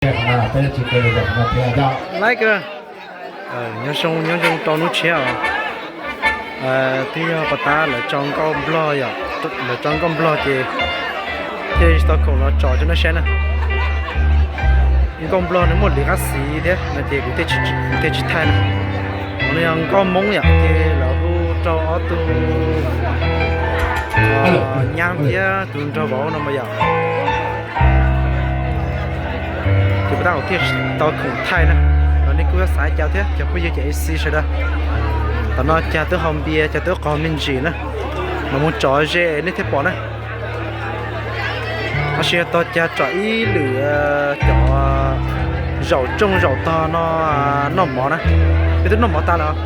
Laib kawg. Nyob zoo, nyob zoo rau hnub tshiab os. Twb yog pas tas lawv tso nkauj nplog yom, lawv tso nkauj nplog ces thiaj tsis tau khoom los tsom rau nej saib na. Nkauj nplog nws muaj li qab xis thiab no ces kuv thiaj tsis thaij na. Qhov no yog nkauj Hmoob yom, ces lawv hu rau ob tug nyab thiab tus nraug vauv no mas yom. Ces pas tas kuv thiaj tau khoom thaij na. Los nej kuj yuav xav cas thiab cov phooj ywg cov A C sawv daws. Tam no cas twb haus npias, cas twb qos me ntsis na, los mus tsom ze nej thiaj pom na. Tab sis yog tog cas tsom ib lwm cov zaum tsooj zaum tog no noj mov na. Peb twb noj mov tas lawm.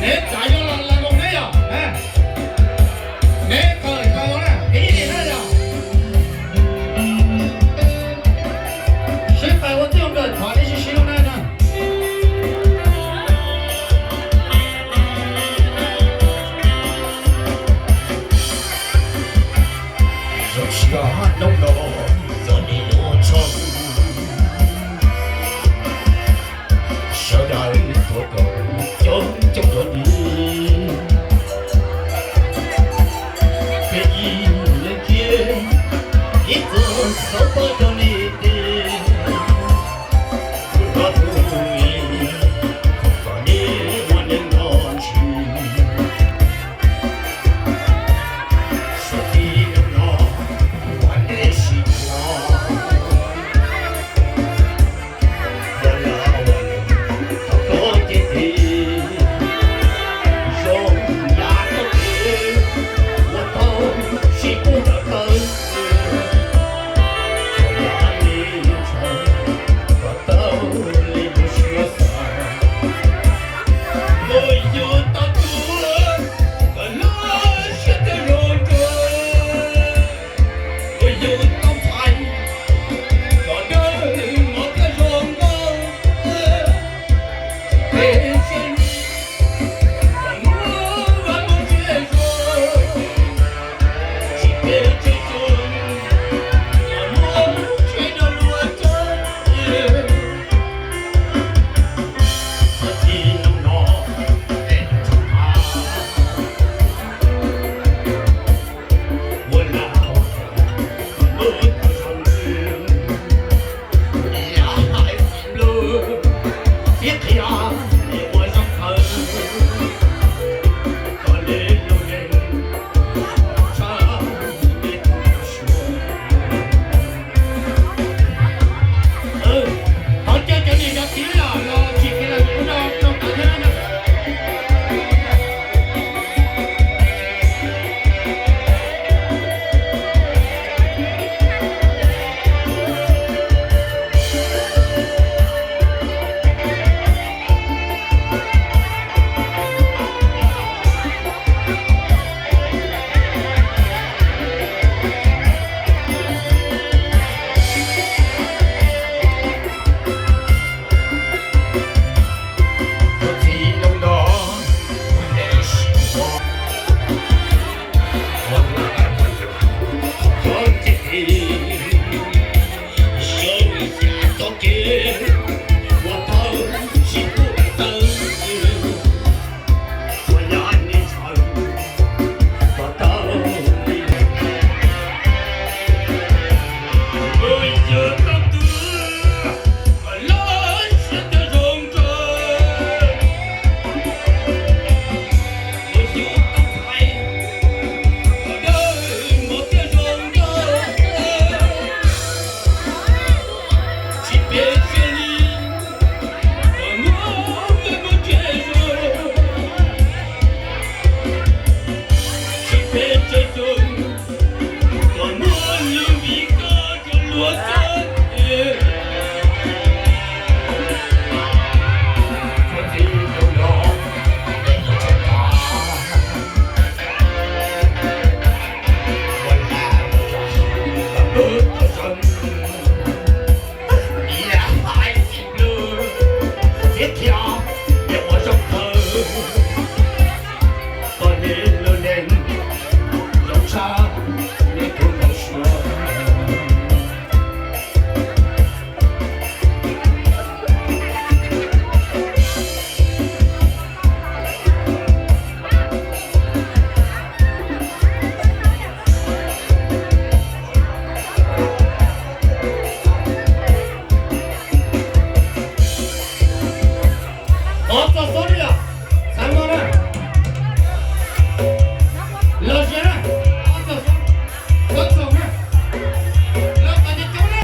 Neb tsav yuav los lawm neb yom? Neb kawm kawg na, ib nim na yom? Sib pais ua tij ua nkawm thov neb sib sib lub na. Zoo siab hnub no txog neb lub tshoob, sawv daws tuav kom coob coob dua li. Peb ib leeg thiab ib txoj xov pab rau nej tej, kuv thov tus li kom neb muaj neej nrog ntsib. Xyov tib neeg no ua neb sib Los sis na, ob txog, ob txog na, los kom coob coob na.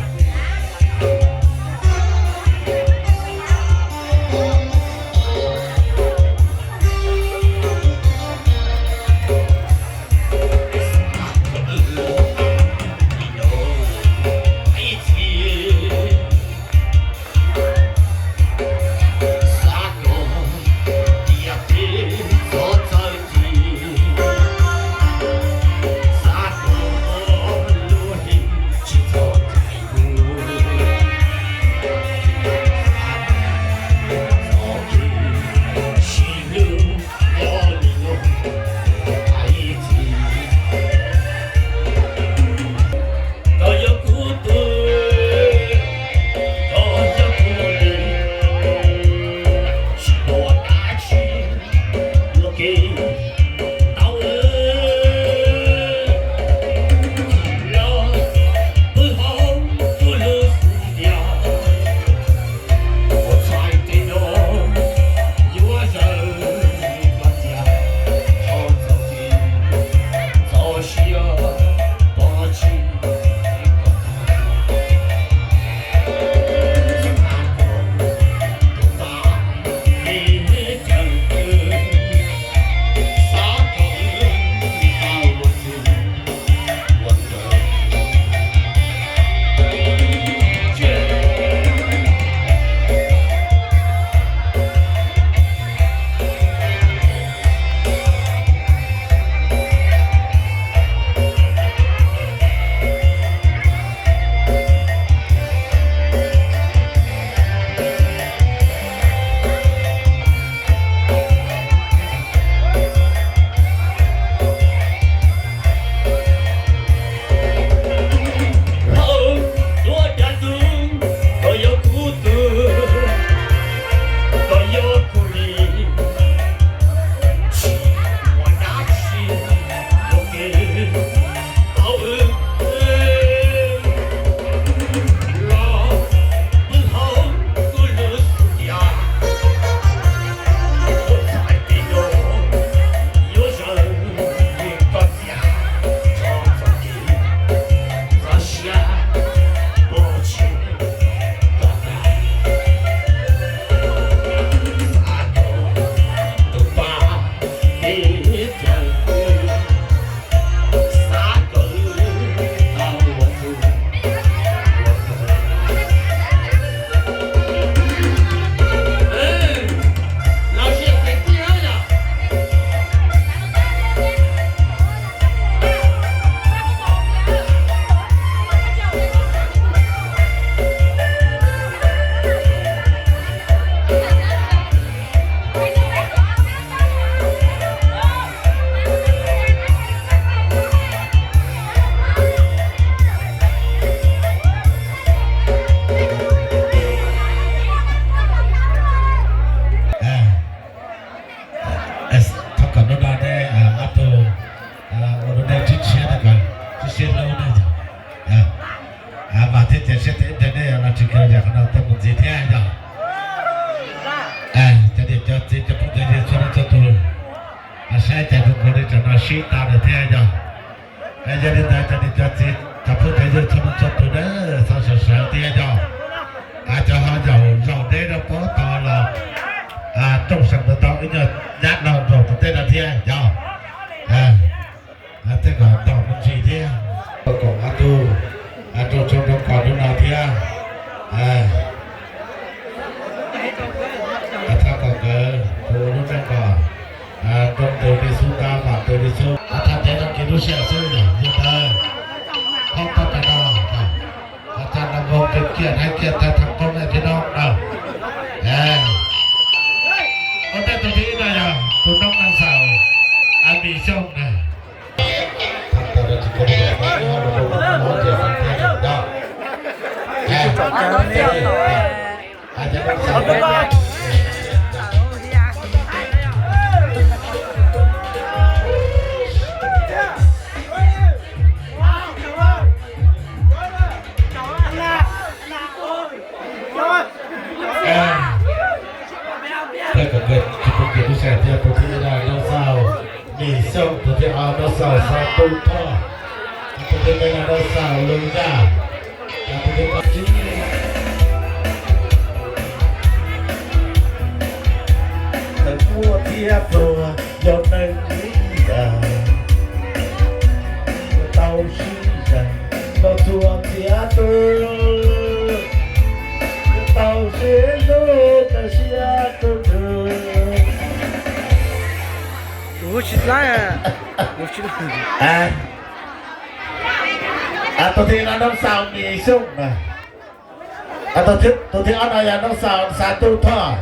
Thov kom hnub no nej ob tug ua rau nej tsib tshiab, nej kom tsib siab hlub nej. Mas thiab cia siab tias ib pliag nej yuav los tsis kawg yog qhov no tuaj mus ntxiv thiab yog. Cov niam cov txiv cov phooj cov ywg txhua leej txhua tus, saib cas tus nkaus li tsam no sib tau lawm thiab yog. Yog li ntawd cov niam cov txiv cov phooj cov ywg txhua leej txhua tus na, txhob sawv sawv thiab yog. Cov ho zaum zaum deb rau pob tod los rooj seem ntawd tau ib nyuag nyab no nraum tom tej no thiab yog. Tej kom ntaus me ntsis thiab, kom ob tug rau tshoob rau kos hnub no thiab. Thov kom nkawd tus lub neej kom nroo ntws li xub ntab, vam ntws li xub. Thaj tev no kev lub sij hawm xwb yog yog tawg, qhov toj tas no, cov no npoo kiag kiag hnaib kiag tag tham qoob nej thiab no na. Ua ntej tug thib ib no yog tus noob neej xaum Mis Xyooj na. Peb kom nkawd tsis pom kev lub sij hawm thiab, tus thib ib no yog Mis Xyooj Tus thib ob noj xaus Xab Tub Thoj, tus thib peb noj xaus Loo Yaj, tus thib plaub tawm muaj thiab pluag, yog neeg ib yam, tau sib zam los txhua txiav tu, tau sib hlub tau siab tu tu. Kuv tsis laib. Tus thib no noj xaus Mis Xyooj na. Tus thib ob no yog noj xaus Xab Tub Thoj.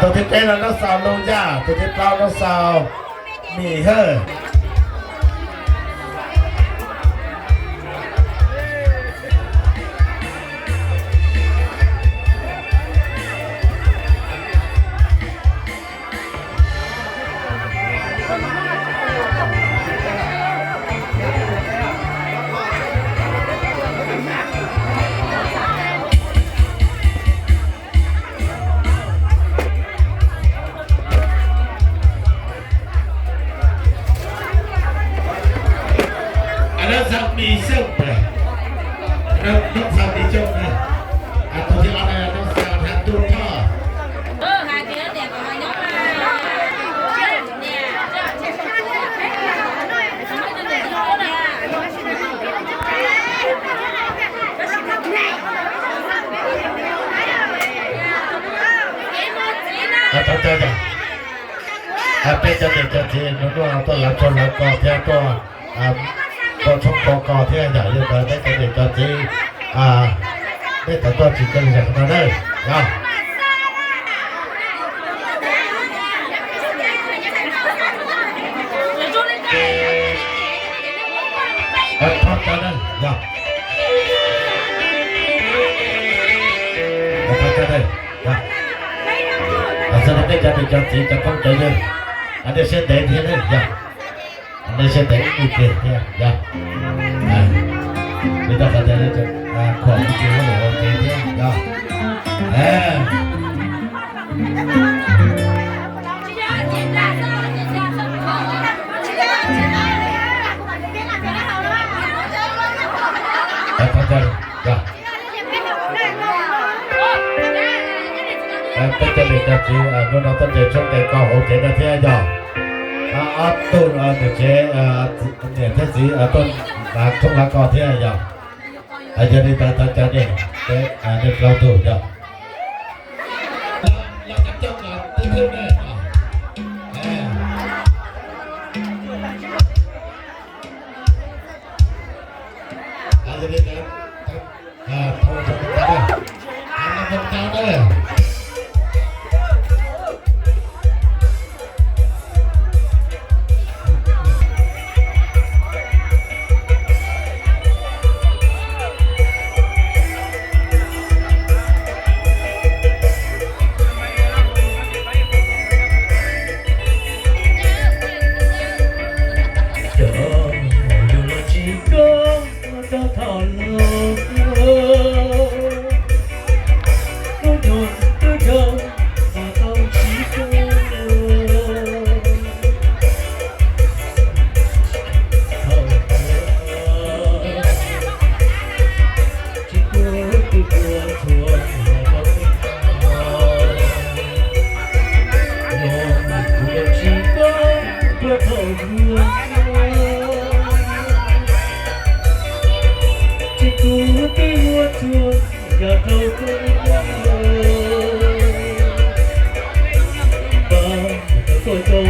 Tus thib peb no noj xaus Loo Yaj, tus thib plaub noj xaus Mis Hawj. Noj xaus Mis Xyooj, noj xaus Mis Xyooj, tus thib ob no noj xaus Xab Tub Thoj. Peb cov niam cov txiv nus nuj tuaj lawv tshoob lawv kos thiab tuaj, tuaj tshoob tuaj kos thiab yom, yog ntawd peb cov niam cov txiv, nej tau tuaj tsis kawg zeem no na, yog. Thov cov, yog. Thov cov, yog. Xws li peb cov niam cov txiv cov phooj cov ywg, nej siab ntev thiab, yog. Nej siab ntev ib ncig kiag thiab, yog. Li tau qhov tias khuam ib ncig lub ua ke thiab, yog. Peb cov niam cov txiv hnub no tuaj nres tshoob nres kos hauv tsev no thiab yog. Ob tug niam tsev, niam thiab txiv tuaj lawv tshoob lawv kos thiab yog. Yog li ntawd thov cov niam, nej plaub tug yog. Cov yus los tsis koj rau thaum laus, hnub nyoog twb dhau mas tau tsis koj. Thaum ntawd tsis kuv twb tuaj txhua los rau twb no, los kuv los tsis koj rau thaum luag. Tsis kuv twb tuaj txhua los rau twb no,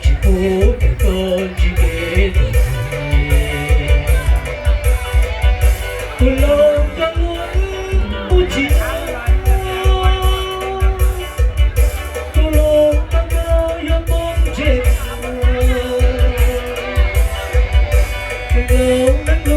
tsis pub kom koj ntsib kev txom nyem. Tus hluas nkauj luag wb mus tsis tau, tus hluas nkauj no yog poob ntseg. Tus hluas nkauj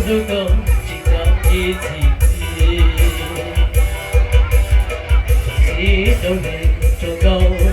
hlub koj tsis txawj ib txhis, txhim rau neeg rau nkauj